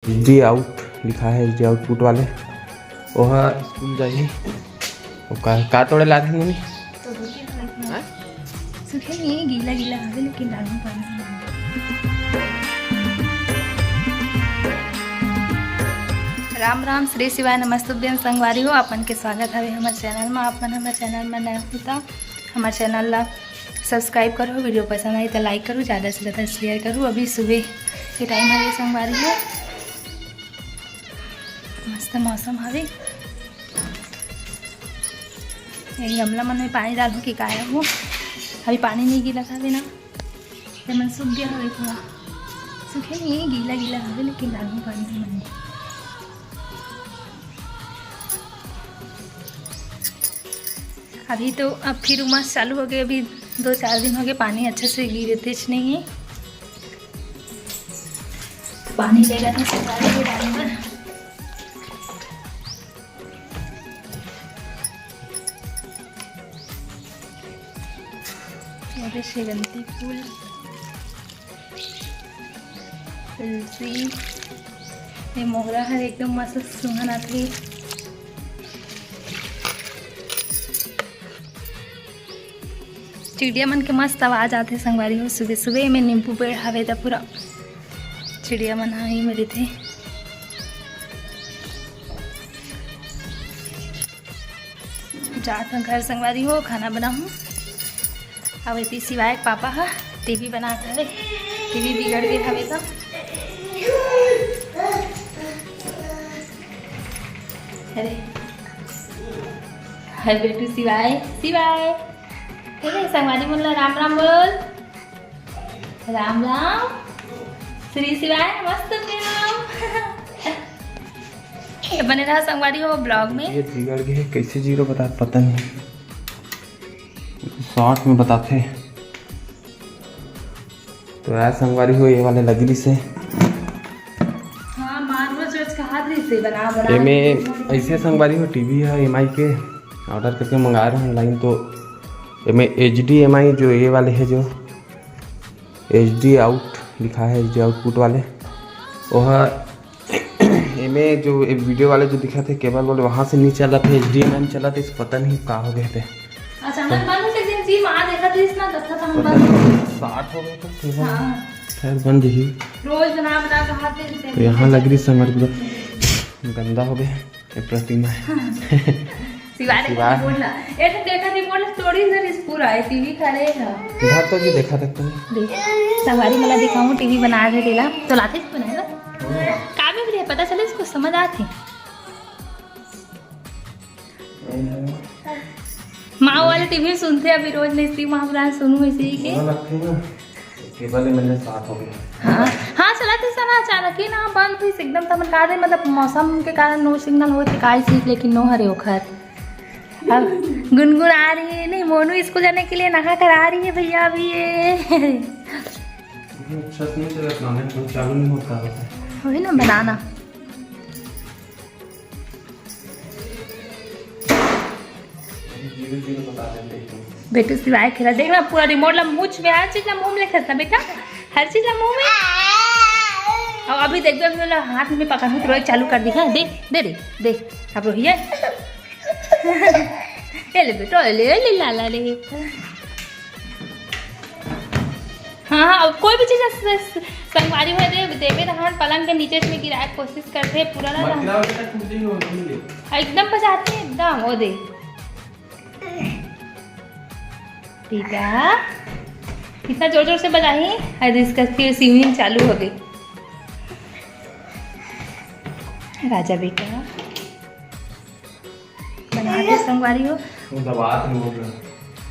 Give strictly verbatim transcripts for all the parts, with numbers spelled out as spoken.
H D out लिखा है, H D output वाले, ओहा स्कूल जाही। ओ का, का तोड़े ला रहे मम्मी? तो धोती हवे थोड़ा। हाँ? सूखे नहीं है, गीला गीला हवे, लेकिन डालहूँ पानी में। राम राम, श्री शिवाय नमस्तुभ्यं संगवारी हो, अपन के स्वागत हवे हमर चैनल में। अपन हमर चैनल में नए हो त हमर चैनल ला सब्सक्राइब करो, वीडियो पसंद आई तो लाइक करो, ज़्यादा से ज़्यादा शेयर करो। अभी सुबह के टाइम हवे संगवारी हो, मस्त मौसम हवे। ये गमला मन में पानी डालहूँ कि काय हो, अभी पानी नहीं गिरत हवे ना, ये मन सूख गया हवे थोड़ा, सूखे नहीं है, गीला गीला हवे, लेकिन डालहूँ पानी मन में। अभी तो अब फिर उमस चालू हो गए, अभी दो चार दिन हो गए पानी अच्छे से गिरतेच नहीं है। पानी लेगा तो सफाई भी डालूंगा। और ये शेवंती फूल, तुलसी, ये मोगरा हर एकदम मस्त सुंघन आथे। चिड़िया मन के मस्त आवाज आथे संगवारी हो। सुबह सुबह में नींबू पेड़ हवे त पूरा चिड़िया मन ह ही में रहिथे। जात हन घर संगवारी हो, खाना बनाहूँ। अब एती शिवाय के पापा ह टीवी बनात हवे, टीवी बिगड़ गे हवे त। अरे, हर बेटू शिवाय, शिवाय। अरे, संगवारी मन ला राम राम बोल। राम राम, श्री शिवाय नमस्तुभ्यं। तो बने रहा संगवारी हो ब्लॉग में। ये बिगड़ गए, कैसे जीरो बता, पता नहीं, शॉर्ट में बताते। तो यार संगवारी हो, ये वाले लगी रही से। हाँ, माँ रोज रोज कहा रही से बना, बना। एमे ऐसे संगवारी हो, टीवी है एमआई के ऑर्डर करके मंगाए रहे ऑनलाइन, तो एमे एच डी एमआई जो ये वाले है, जो एच डी आउट लिखा है, एच डी आउटपुट वाले, ओह एमे जो ये वीडियो वाले जो दिखा थे केबल वाले, वहाँ से नहीं चला थे, एच डी एमआई में चला थे, पता नहीं का हो गए थे। अचानक बंद हो गए, जिम आ देखा थे इतना दस्ता था हम पता बंद। नहीं, साठ हो गए थे केबल। हाँ। खैर बंद ही। रोज बना बना कहा थे इसे। तो यहाँ लग रही संगत पूरा गंदा हो गया ये प्रतिमा। शिवाय ने शिवाय। बोलना, ये तो देखा नहीं बोलना, थोड़ी देर इस पूरा है, टीवी खड़े है। घर तो भी देखा था तुम। देख, संगवारी मला दिखाऊं, टीवी बना रहे तेला, तो लाते से बनाएगा। का भी बढ़िया, पता चले इसको समझ आती। माँ वाले टीवी सुनते अभी रोज, नहीं सी माँ बुरा सुनू इसी के। बुरा लगते हैं ना, केबल ही मिलने साथ हो गया। हाँ, हाँ, चला थे सना अचानक ही ना बंद हुई एकदम, तमन का दे, मतलब मौसम के कारण नो सिग्नल होते का इसी, लेकिन नो हरे ओखर। अब गुनगुन आ रही है, नहीं मोनू स्कूल जाने के लिए नहा कर आ रही है भैया अभी ये। अच्छा से नहीं चला, तो चालू नहीं होता होता। वही ना बनाना। जीरो जीरो बता देते हैं। बेटू शिवाय खेला, देखना पूरा रिमोट ला मुँह में, हर चीज ला मुँह में लेके रखना बेटा, हर चीज ला मुँह में। और अभी देख दो, अभी वाला हाथ में पकड़ के रोए चालू कर दी है। दे, दे रे, दे। अब रोहिए। ए ले बेटा, ए ले, ए ले लाला रे। हाँ, हाँ, अब कोई भी चीज स-, स-, संगवारी हुए दे, देवे रहन पलंग के नीचे में गिराए के कोशिश करते, पूरा ना मत रहन। गिराओ बेटा, टूट जाएगी, वो नहीं ले। एकदम बजाते हैं, एकदम, वो दे। ठीक है, कितना जोर जोर से बजाही, अरे इसका फिर स्विमिंग चालू हो गई। राजा बेटा। बना दे संगवारी हो। वो दबा के बोल रहा।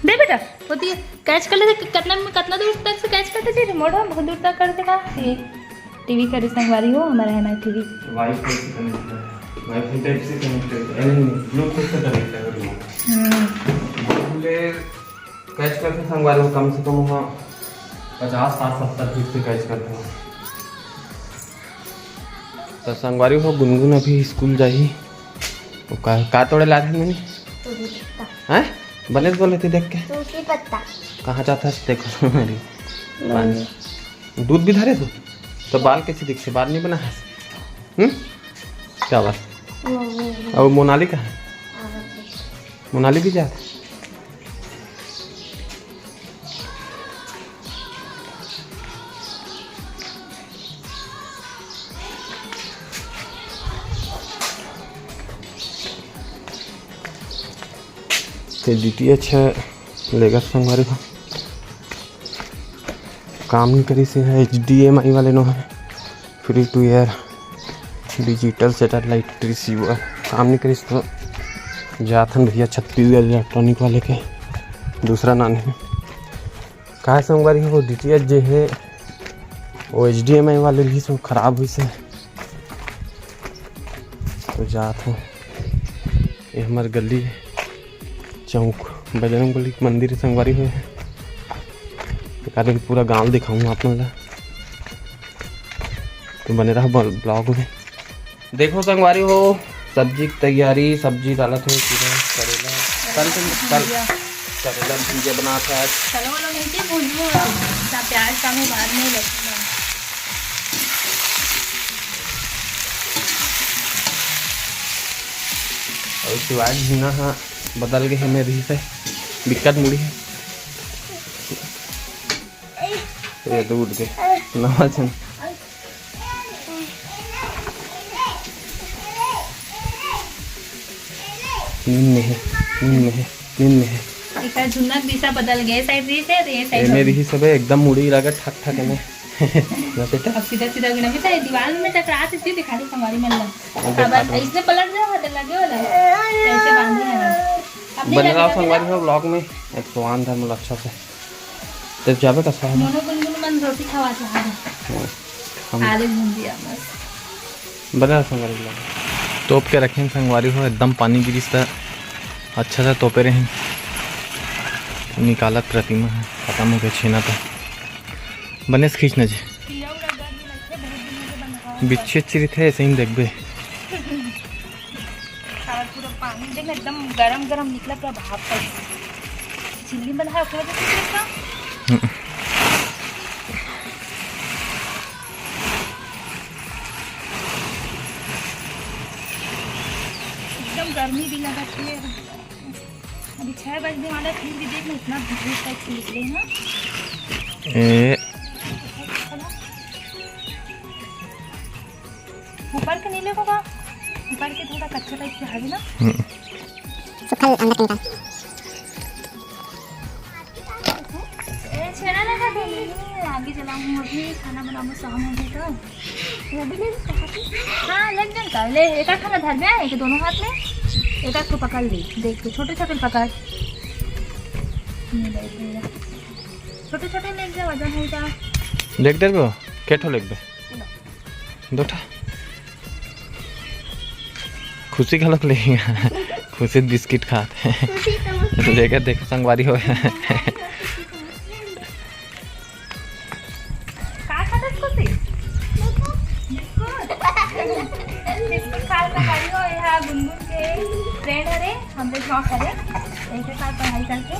दे बेटा, होती है, कैच कर लेते, कितना में, कितना दूर तक से कैच करते थे रिमोट, हम बहुत दूर तक करते का। ये टीवी करे संगवारी हो, हमारा है ना टीवी। वाईफाई से कनेक्ट है, वाईफाई टाइप से कनेक्ट है, नहीं, नहीं, ब्लूटूथ से कनेक्ट है रिमोट। हम्म। बोले, कैच करते संगवारी हो, कम से कम वहाँ पचास, साठ, सत्तर फीट से कैच करते हो। तो संगवारी हो, गुनगुन अभी स्कूल जाही। वो का, का तोड़े ला रहे मनी? तुलसी पत्ता। हैं? बने तो बोले थे देख के। तुलसी पत्ता। कहाँ जाता है देखो। दूध भी धरे तू? तो बाल कैसे दिखते? बाल नहीं बना है? हम्म? क्या बात? वो, वो, वो। और मोनाली कहाँ है? मोनाली भी जात? ते डीटीएच हे, लेगा संगवारी हो। काम नहीं करी से है, एचडीएमआई वाले नो है। Free to air digital satellite receiver काम नहीं करिस तो जाथन भैया छत्तीसगढ़ इलेक्ट्रॉनिक वाले के दूसरा नान है। काय संगवारी हो, डीटीएच जे है वो एचडीएमआई वाले भी सब खराब हुई से तो जात हो। ये हमार गली चौक बजरंग बली के मंदिर संगवारी हुए है। कारण पूरा गांव दिखाऊंगा आप मन ला। तो बने रहा ब्लॉग में। देखो संगवारी हो, सब्जी की तैयारी, सब्जी डालत है सीधा करेला। कल से कल करेला भुजिया बनात है आज। चलो वाला नहीं थी, भूल गई। प्याज का मैं बाद में लहसुन डाल। और शिवाय झीना हा बदल गए हमें रही से दिक्कत मुड़ी है। ये दूध के नवा चन। नींद में है, नींद में है, नींद में है। एकर झुन्नक दिशा बदल गए, साइड रही से, ये साइड एमे बदल। रही सबे एकदम मुड़ी लगा ठक ठक में। ना बेटा। अब सीधा सीधा गिना बेटा, ये दीवार में टकरात इसलिए दिखा दे हमारी मन ला। अब दिखा अब दो। इसने पलट जाओ, हद लगे वाला। कैसे बांधे हैं ना। अब नहीं बने रहा लगेगा संगवारी बेटा। हो ब्लॉग में, एक स्वान था मतलब अच्छा से। तेरे जाबे का स्वान। मोनो गुनगुन मन रोटी खवा चाह रहे। हाँ, हम आलू भुंजिया मस्त। बने रहा संगवारी ब्लॉग। तोप के रखें संगवारी हो, एकदम पानी गिरिस त अच्छा से तोपे रहें। निकालत प्रतिमा है, खत्म हो गया छेना था। बने से खींचना जी। बिच्छी अच्छी रही थे, ऐसे ही देखबे। सारा पूरा पानी देख ना, एकदम गरम गरम निकला, पूरा भाप का। चिल्ली बना है, ओकरे वजह से निकला। हम्म। एकदम गर्मी भी लगा थी। अभी छह बजने वाला है, फिर भी देख ना, इतना धूप है, खिल गए ना। ए। ऊपर के नीले को का? ऊपर के थोड़ा कच्चा टाइप के हवे ना? हम्म। सूखल अंदर के निकाल। ए, छेना लगा दे। आगे चलाऊँ अभी, खाना बनाऊँ, शाम हो गई तो। ये भी ले लो, कहाँ पे? हाँ, लग जाएगा। ले, एक आध खाना धर दे, एक दोनों हाथ में। एक आध को पकड़ ले, देख के, छोटे छोटे पकड़। ये ले, ये ले। छोटे छोटे लेके जा, वजन हो जा। देख दे को, के ठो लेके दे? दो ठा। खुशी घलक ले। खुशी बिस्किट खात है। खुशी तो मस्त। लेकर देखो संगवारी हो। का खात है खुशी? बिस्कुट। बिस्कुट खा संगवारी हो, यहाँ गुनगुन के फ्रेंड हरे, हमरे शौक हरे। एक साथ पढ़ाई करके।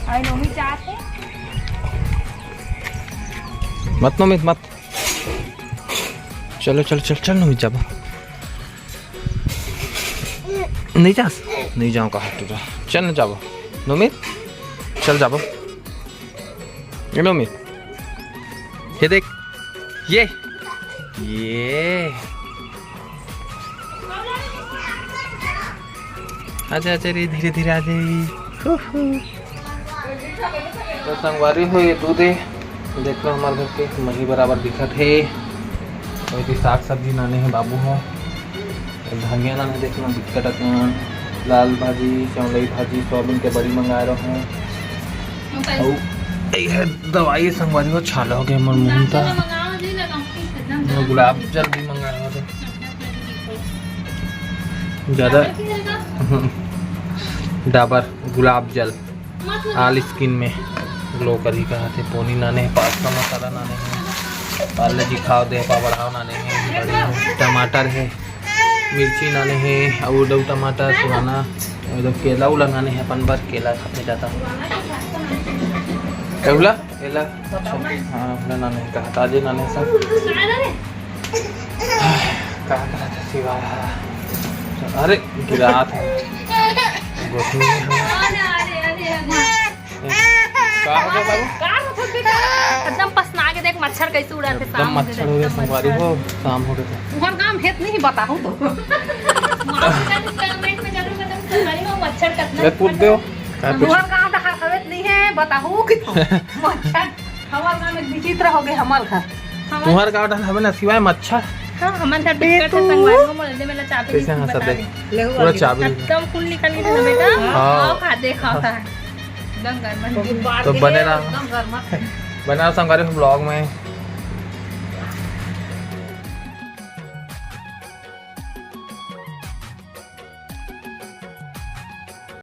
और नौवीं चार थे। मत नमित मत। चलो चल चल चल नमित जाबो। नहीं जास? नहीं जाऊँ कहा तू जा। चल न जाबो। नमित चल जाबो। ये नमित ये देख ये ये आजा आजा रे धीरे धीरे आजा। तो संगवारी हो ये दूध है। देख लो हमारे घर के मही बराबर दिखत है। और ये साग सब्जी नाने हैं बाबू हो। धनिया नाने देख लो बिकट अकन। लाल भाजी चौंदई भाजी सोयाबीन के बड़ी मंगाए रहो। अउ ये है दवाई संगवारी हो छाला हो गया मोर मुंह का। गुलाब जल भी मंगाए रहो। ज्यादा डाबर गुलाब जल। ऑल स्किन में ग्लो करी कहा थे। पोनी नाने है, पास्ता मसाला नाने है, पार्ले जी खाओ दे पा बढ़ाओ नाने है, बड़ी है, टमाटर है, मिर्ची नाने है, अउ दो टमाटर पुराना, अउ दो केला उला नाने है, अपन बर केला खाते जाता। केला? केला? अच्छा, हाँ, उला नाने है, कहा ताजे नाने सब। का करत हे शिवा? अरे, गिरात हे। गोठनी में। अरे, अरे, अरे, अरे। का हो गया बाबू? का होत हे बेटा? एकदम पसना के देख, मच्छर कैसे उड़ात हे। एकदम शाम हो गए, मच्छर हो गए, एकदम संगवारी मच्छर। हो, शाम हो गए। तुम्हार गांव भेद नहीं बताहूँ तो। माँ, कमेंट में जरूर बताओ, संगवारी हो, मच्छर कितना मैं पूछ दो। का पूछ? तुम्हार गांव तो हर हवेत नहीं है, बताहूँ कि तो मच्छर। हमार गांव में विचित्र हो गए हमार घर। हमार तुम्हार गांव डहर हवे ना शिवाय मच्छर। हाँ, हमार घर ए बिकट तू। है संगवारी हो, मोला दे, मेला चाबी कैसे नहीं हंसत बता दे? दे। ले हुआ पूरा चाबी। एकदम फूल निकल के ना बेटा। हाँ। हाँ, खा दे, खा, हाँ। खा। एकदम गर्म है। तो बने रहा। एकदम गर्म है। बने रहा संगवारी हो vlog में।